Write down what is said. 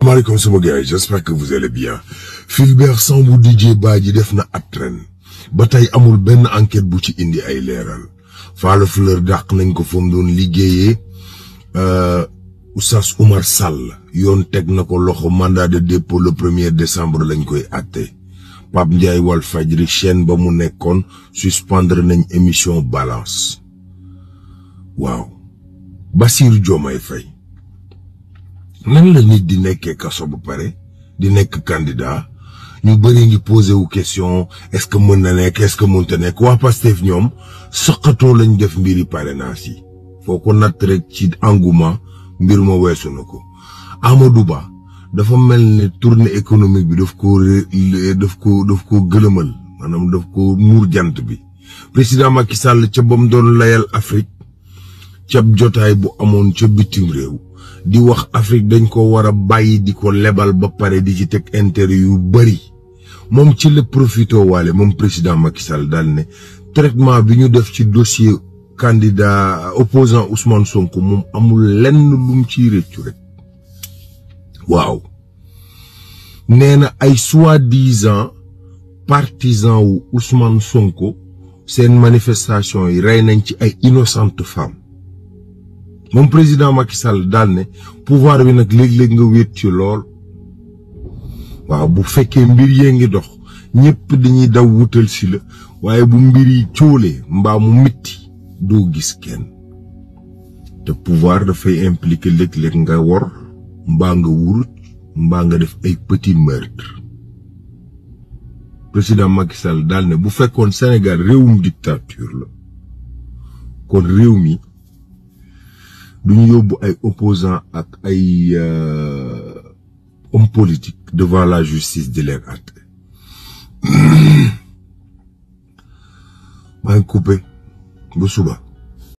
Maaleykum sama gars yi, j'espère que vous allez bien. Fulbert Sambou DJ Badji def na ab tren ba tey amul benn enquête bu ci indi ay leeral. Falla Fleur dàq nañ ko fa mu doon liggéeyee. Oustaz Oumar Sall yoon teg na ko loxo, mandat de dépôt le 1er décembre lañ koy àtte. Pape Ndiaye Walfadjri chaîne ba mu nekkoon suspendre nañ émission balance. waaw Bassirou Diomaye Faye nan la nit di nekkee kaso ba pare di nekk candidat ñu bëri ngi posé wu question est-ce que mën na nekk est-ce que mënta nekk. waa Pastef ñoom soqatoo lañ def mbiri parrainage yi foo ko natt rek ci engouement mbir ma weesu na ko. Amadou Ba dafa mel ne tournée économique bi daf ko gëlëmal, maanaam daf ko muur jant bi. président Macky Sall ca bam doon layal Afrique ca jotaay bu amoon ca bitim réew di wax Afrique dañ ko war a bàyyi di ko lebal ba pare di ci teg intérêt yu bari. moom ci la profito waale moom président Macky Sall daal ne traitement bi ñu def ci dossier candidat opposant Ousmane Sonko moom amul lenn lum ciy rëccu rek. waaw nee na ay soi-disant partisan wu Ousmane Sonko seen manifestation yi rey nañ ci ay innocentes femmes. moom président Macky Sall daal ne pouvoir bi nag léeg-léeg nga wéet ci lool. waaw bu fekkee mbir yee ngi dox ñëpp dañuy daw wutal si la, waaye bu mbir yi cóolee mbaa mu mitti doo gis kenn. te pouvoir dafay impliquer léeg-léeg nga wor mbaa nga wurut mbaa nga def ay petit meurtre. président Macky Sall daal ne bu fekkoon Sénégal réewum dictature la kon réew mi duñu yóbbu ay opposants ak ay hommes politiques devant la justice di leen àtte. maa ngi coupé ba suba.